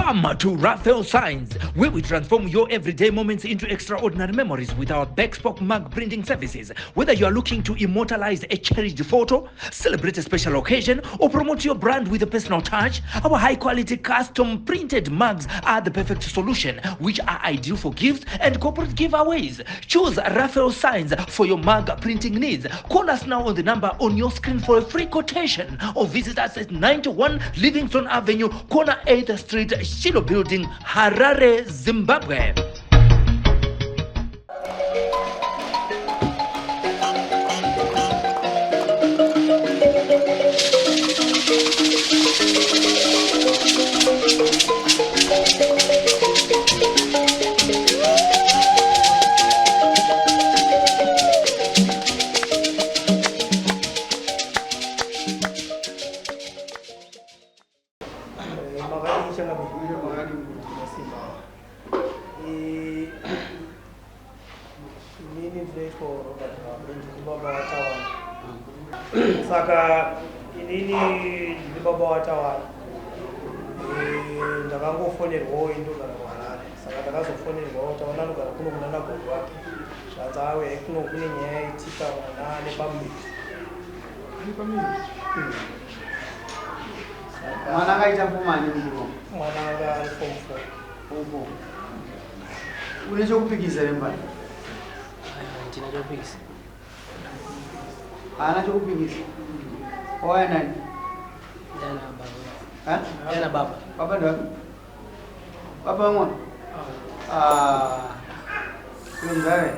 Come to Raphael Signs, where we transform your everyday moments into extraordinary memories with our bespoke mug printing services. Whether you are looking to immortalize a cherished photo, celebrate a special occasion, or promote your brand with a personal touch, our high quality custom printed mugs are the perfect solution, which are ideal for gifts and corporate giveaways. Choose Raphael Signs for your mug printing needs. Call us now on the number on your screen for a free quotation or visit us at 91 Livingston Avenue, corner 8th Street, Shiloh Building, Harare, Zimbabwe. Makadii changamire? Masimba. Inini ndinoitwa Robert Mhambe, ndiri baba waTawana. Saka inini ndiri baba waTawana. Ndakangofonerwawo, indogara kuHarare. Saka ndakazofonerwawo, Tawana anogara kuno kuna nagogo wake. Zvanzi auya kuno kune nyaya yaitika, mwana ane pamuviri. Saka Mwana akaita fomani mukuru? Mwana anga ari form 4. Opo une chokupikisa rembani? Ndina chokupikisa. Haana chokupikisa. Wauya nani? Ndana baba. Ha? Ndana baba. Baba ndapi? Baba vamwana mzare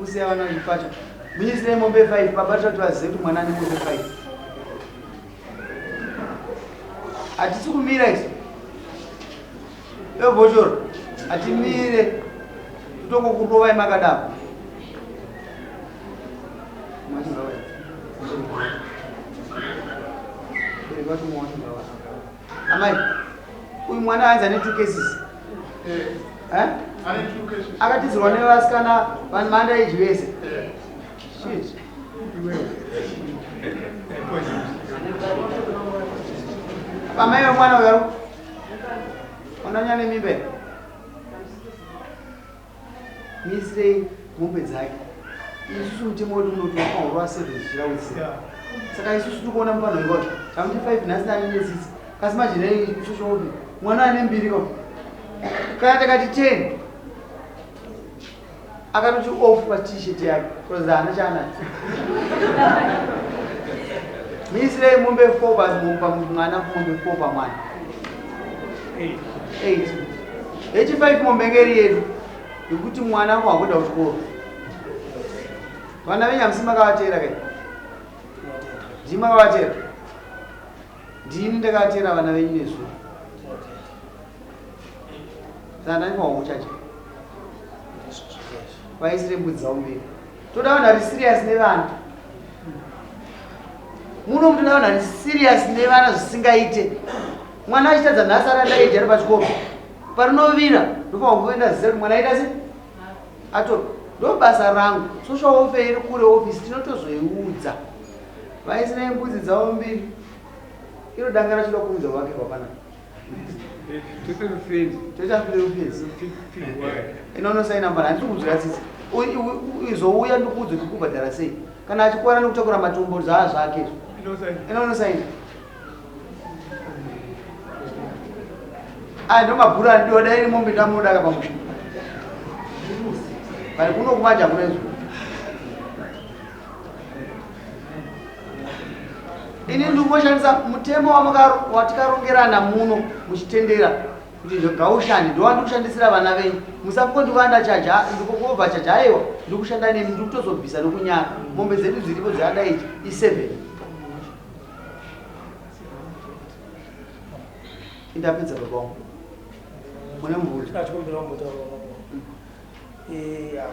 usiya vana chipacha munyisire mombe 5. Baba tati vazive kuti mwana ane mombe 5. Hatisi kumira isu evhochoro, hatimire, totongokurovai makadaro. Mwachingawai. Bereki vacho mwachingawai. Amai, uyu mwana anzi ane two cases. Eh? Ane two cases. Akatizirwa nevasikana vamanda iji vese. Shit. Amai vemwana uyu ari wananya nemimba here? Misirei mombe dzake. Isusu mutemo wedu unoti wakaurwa 7 zvichiraudzira. Saka isusu tiri kuona mupanho ikoti tamuti 5 nhasi ane nesix, kasi manje isusu mwana ane mbiri ko kana takati 10 akatoti off pa T-shirt yake kuratidza haana chaanacho. Misirei mombe 4 pamwana, mombe 4 pamwana, 8 yechi5 mombe ngeri yedu yekuti mwana ako hakuenda kuchikoro. Vana venyamusi makavatera kai? Ndii makavatera, ndini ndakavatera vana venyu nezuro. Saka ndanipawo muchacha vaisire mbudzi dzavo mberi. Toda vanhu vari serious nevana muno. Mutoda vanhu vari serious nevana zvisingaite. Mwana achitadza nhasi ari andaiji ari pachikoro, parinovira ndopakuenda ziza kuti mwana aita se ato. Ndo basa rangu. Social welfare iri kure, ofisi tinotozoiudza. Vaisirei mbudzi dzavo mbiri. Iro danga rachoda kuudza vakirwa panapa. Toita fenzi inonosaina mbana. Handisi kunzwira tsitsi. Izouya ndikuudze kuti kubhadhara sei kana achikwana nekutakura matombo zvaa zvake izvo. Inonosaina aya ndo mabhuru andiwa. Dai iri mombe ndamunodaka pamusha bari kuno kumanja hakuna izvo. Ini ndingoshandisa mutemo watikarongerana muno muchitendera kuti gaushani ndowandi kushandisira vana venyu. Musafunge ndikuvanda chaja ndikuova chaja. Aiwa, ndikushanda nemi, ndikutozobvisa nokunyara. Mombe dzedu dziripo dzeada ichi i7. Indapedza baba wangu, mune mubvunzo? Achikumbira kumbotaura mambo.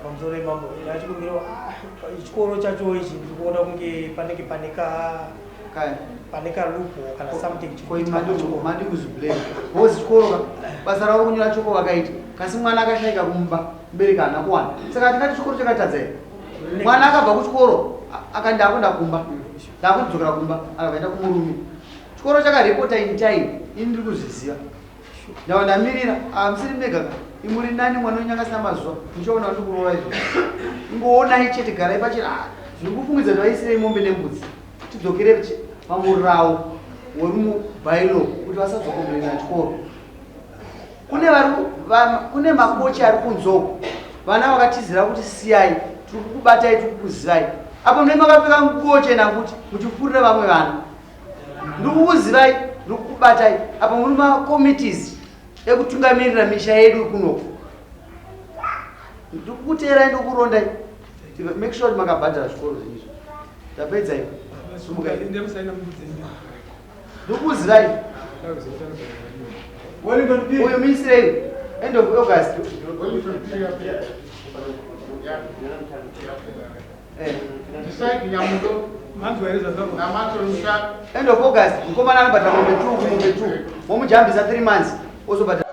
Pamusoro yemambo, achikumbira chikoro chacho ichi ndiri kuona kunge panenge pane ka Kaya. Pane kaloophole kana something chiri kuitika pachikoro. Mandi kuziblame because chikoro ka basa ravo kunyora choko vakaita, kasi mwana akashaika kumba, mubereki haana kuwana. Saka tingati chikoro chakatadza here? Mwana akabva kuchikoro akandi akuenda kumba, ndakudzokera kumba, akabvaenda kumurume. Chikoro chakaripota in time, ini ndiri kuzviziva. Ndava ndamirira, ah, musiri mega ka. Imuri nani mwana wenyu akasina mazuva. Muchaona kuti kurova izvo. Ingoonai chete garai pachena. Ah, zviri kufungidza kuti vaisirei mombe nembudzi. Tidzokere pamurawo wemubailo kuti vasazokomberera chikoro. Kune vari kune makochi ari kunze uko. Vana vakatizira kuti siyai, tiri kukubatai, tiri kukuzivai. Apo mune makapfeka nguo chena kuti muchifurira vamwe vana. Ndikukuzivai, ndikukubatai. Apo muri macommittees ekutungamirira misha yedu kunoku. Ndikukuteerai, ndokurondai. Make sure kuti makabhadhara zvikoro zvenyu izvo. Tapedza iwe. Sumukai. Ndikuzivai. Uyu misirei. End of August. End of August. Mukomana anobhadhara mombe 2 kumombe 2. Momujambisa 3 months. Ozobhadhara.